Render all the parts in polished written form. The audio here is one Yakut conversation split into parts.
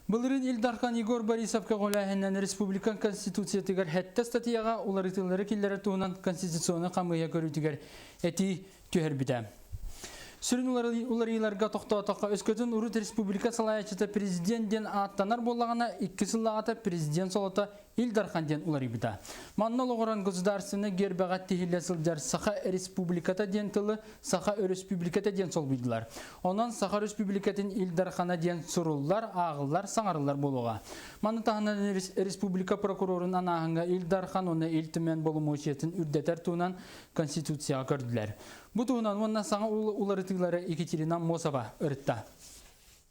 Былырыын Ил Дархан Егор Борисов көҕүлээһининэн республика Конституциятыгар сэттэ ыстатыйаҕа уларытыылары киллэрэр туһунан Конституционнай хамыыһыйа көрүүтүгэр этии түһэрбитэ. Сүрүн уларыйыыларга тохтоотоххо, өскөтүн урут республика салайааччыта президент диэн ааттанар буоллаҕына, икки сыллааҕыта президент солото Ил Дархан диэн уларыйбыта. Манна олоҕуран государственнай гербэҕэ тиһиллэ сылдьар Саха Республиката диэн тылы Саха Өрөспүүбүлүкэтэ диэн солбуйдулар. Онон Саха Өрөспүүбүлүкэтин Ил Дархана диэн суруллар, ааҕыллар, саҥарыллар буолуоҕа. Маны таһынан республика прокурорун анааһыҥҥа Ил Дархан уонна Ил Түмэн боломуочуйатын үрдэтэр туһунан Конституцияҕа көрдүлэр. Бу туһунан уонна саҥа уларытыылары Екатерина Аммосова ырытта.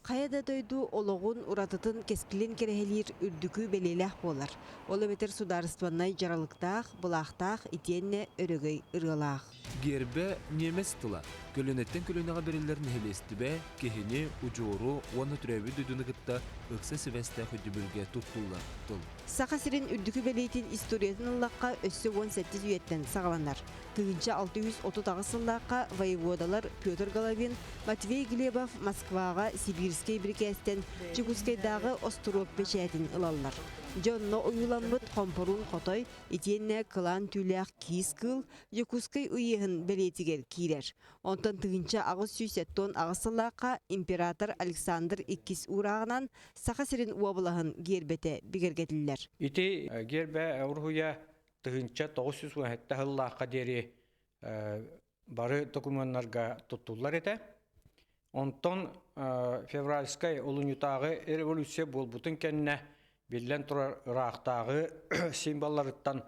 Хайа да дойду олоҕун уратытын кэскилин кэрэһэлиир үрдүкү бэлиэлээх буолар. Ол эбэтэр судаарыстыбаннай дьаралыктаах, былаахтаах итиэннэ өрөгөй ырыалаах. Гиэрбэ ньиэмэс тыла. Көлүөнэттэн көлүөнэҕэ бэриллэр нэһилиэстибэ, киһини, удьуору уонна төрөөбүт дойдуну кытта ыкса сибээстээх өйдөбүлгэ туттуллар тыл. Саха сирин үрдүкү бэлиэтин историятын ыллахха өссө 18 үйэттэн саҕаланар. 1638 сыллаахха воеводалар Петр Головин, Матвей Глебов Москваҕа Сибирскэй бирикээстэн Чекускайдааҕы остуруок бэчээтин ылаллар. Дьэ онно ойууламмыт хомпоруун хотой итиэннэ кылаан түүлээх киис кыыл Дьокуускай уеһын бэлиэтигэр киирэр. Онтон 1878 сыллаахха император Александр Иккис уурааҕынан Саха сирин уобалаһын гиэрбэтэ бигэргэтиллэр. Ити гиэрбэ уруһуйа 1917 сыллаахха диэри бары докумуоннарга туттуллар этэ. Онтон февральскай олунньутааҕы революция буолбутун кэннэ биллэн турар ыраахтааҕы символларыттан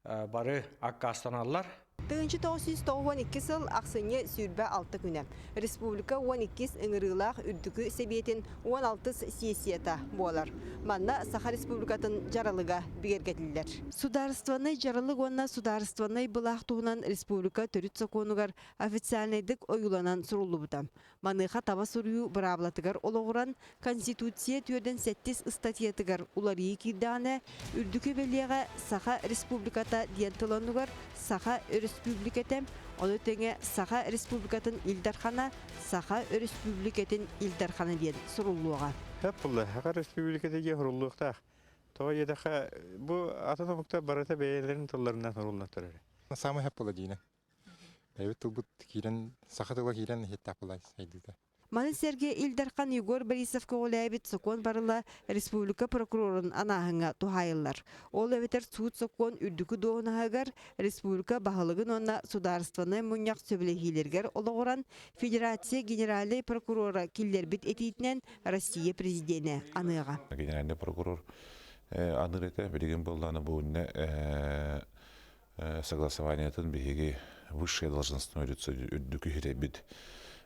бары аккаастаналлар. 1992 сыл ахсынньы 26 күнэ республика 12 ыҥырыылаах үрдүкү сэбиэтин 16 сессията буолар. Манна Саха Республикатын дьаралыга бигэргэтиллэр. Судаарыстыбаннай дьаралык уонна судаарыстыбаннай былаах туһунан республика төрүт сокуонугар официальнайдык ойууланан суруллубута. Маныаха таба суруйуу быраабылатыгар олоҕуран, Конституция түөртэн сэттис ыстатыйатыгар уларыйыы киирдэҕинэ, үрдүкү бэлиэҕэ Саха Республиката диэн тыл оннугар Саха Өрөспүүбүлүкэтэ, ону тэҥэ Саха Республикатын Ил Дархана, Саха Өрөспүүбүлүкэтин Ил Дархана диэн суруллуоҕа. Сөп буолла. Саха Республиката диэн суруллуохтаах. Тоҕо диэтэххэ, бу атын омуктар барыта бэйэлэрин тылларынан суруллан турар. Самый сөп буолла диинэ. Бэйэбит тылбыт киирэн, саха тыла киирэн иһиттээх буолла сайдыыта. Маны сэргэ Ил Дархан Егор Борисов көҕүлээбит сокуон барыла республика прокурорун анааһыҥҥа туһаайыллар. Ол эбэтэр суут-сокуон үрдүкү дуоһунаһыгар республика баһылыгын уонна судаарыстыбаннай мунньах сөбүлэһиилэригэр олоҕуран федерация генеральнай прокурора киллэрбит этиитинэн Россия президенэ аныаҕа. Генеральный прокурор аныыр этэ. Билигин буоллаҕына бу иннэ согласованиетын биһиги высшее должностное лицо үрдүкү иһирэбит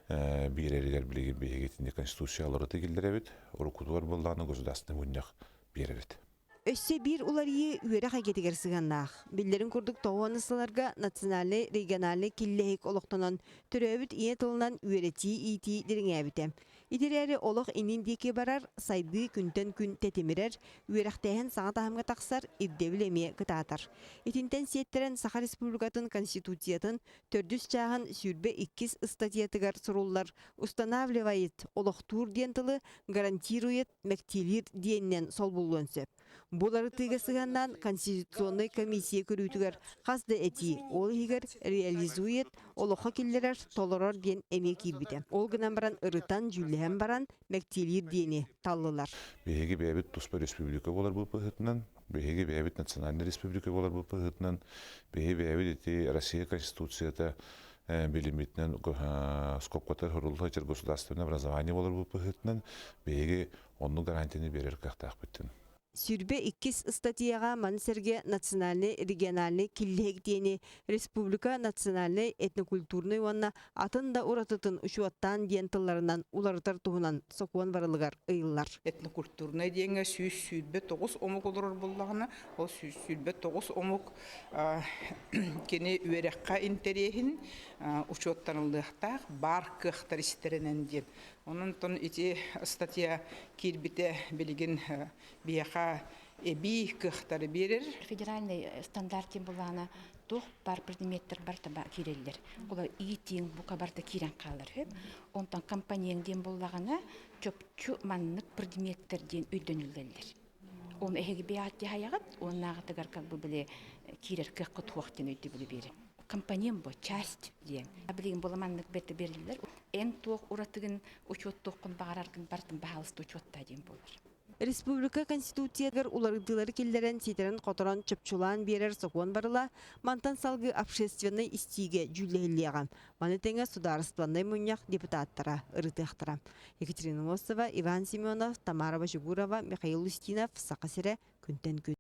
биэрэригэр билигин биһиги итинник конституциялары тигиллэрэбит уруккутугар буоллаҕына государственный мунньах биэрэбит. Өссө биир уларыйыы үөрэх эйгэтигэр сыһыаннаах. Биллэрин курдук тоҕуону сылларга национальнай региональнай киллэһик олохтонон, төрөөбүт ийэ тылынан үөрэтии-иитии дириҥээбитэ. Ити эрээри олох иннин диэки барар, сайдыы күнтэн күн тэтимирэр, үөрэхтээһин саҥа таһымҥа тахсар, ирдэбил эмиэ кытаатар. Итинтэн сиэттэрэн Саха Республикатын Конституциятын төрдүс чааһын 22 ыстатыйатыгар суруллар «устанавливает» олохтуур диэн тылы «гарантирует», «мэктиэлиир» диэнинэн солбуллуон сөп. Бу уларытыыга сыһыаннаан Конституционнай комиссия көрүүтүгэр хас да этии, ол иһигэр реализует, олоххо киллэрэр, толорор диэн эмиэ киирбитэ. Ол гынан баран ырытан, дьүүллэһэн баран, мэктиэлиир диэни таллылар. Биһиги бэйэбит туспа республика буоларбыт быһыытынан, биһиги бэйэбит национальнай республика буоларбыт быһыытынан, биһиги бэйэбит ити Россия Конституцията билиммитинэн скобкатар сурулла сылдьар государственное образование буоларбыт быһыытынан, биһиги Оннук гарантияны биэрэр кыахтаахпыттын. Сүүрбэ иккис ыстатыйаҕа маны сэргэ национальнай региональнай киллэһик диэни республика национальнай этнокультурнай уонна атын да уратытын учуоттаан диэн тылларынан уларытар туһунан сокуон барылыгар ыйыллар. Этнокультурнай диэҥҥэ 129 омук олорор буоллаҕына, ол 129 омук кини үөрэххэ интэриэһин учуоттаныллыахтаах баар кыахтар истэринэн диэн. Онон ити статья киирбитэ билигин биһиэхэ эбии кыахтары биэрэр. Федеральный стандарт диэн буллаҕына туох баар предметтэр барыта киирэллэр. Ол иитииҥ бука барыта киирэн хаалар үһү. Онтон компонент диэн буллаҕына Чопчу маннык предметтэр диэн өйдөнүллэллэр. Оны эһиги бэйэҕит дьаһайаҕыт, уоннааҕытыгар как бы били киирэр кыаххыт суох диэн өйдөбүлү биэрэр. Компонент бу, часть диэн. Билигин була маннык бэрт бериллэр. Эн туох уратыгын учуоттуоххун баҕараргын бартын баһаалыста учуоттаа диэн буолар. Республика Конституциятыгар уларытыылары киллэрэн ситэрэн-хоторон чопчулаан биэрэр сокуон барыла мантан салгыы общественнай истиигэ дьүүллэһиллиэҕэ. Маны тэҥэ Судаарыстыбаннай мунньах депутаттара ырытыахтара. Екатерина Мостова, Иван Семенов, Тамара Бочугурова, Михаил Устинов, Саха сирэ, күнтэн күн.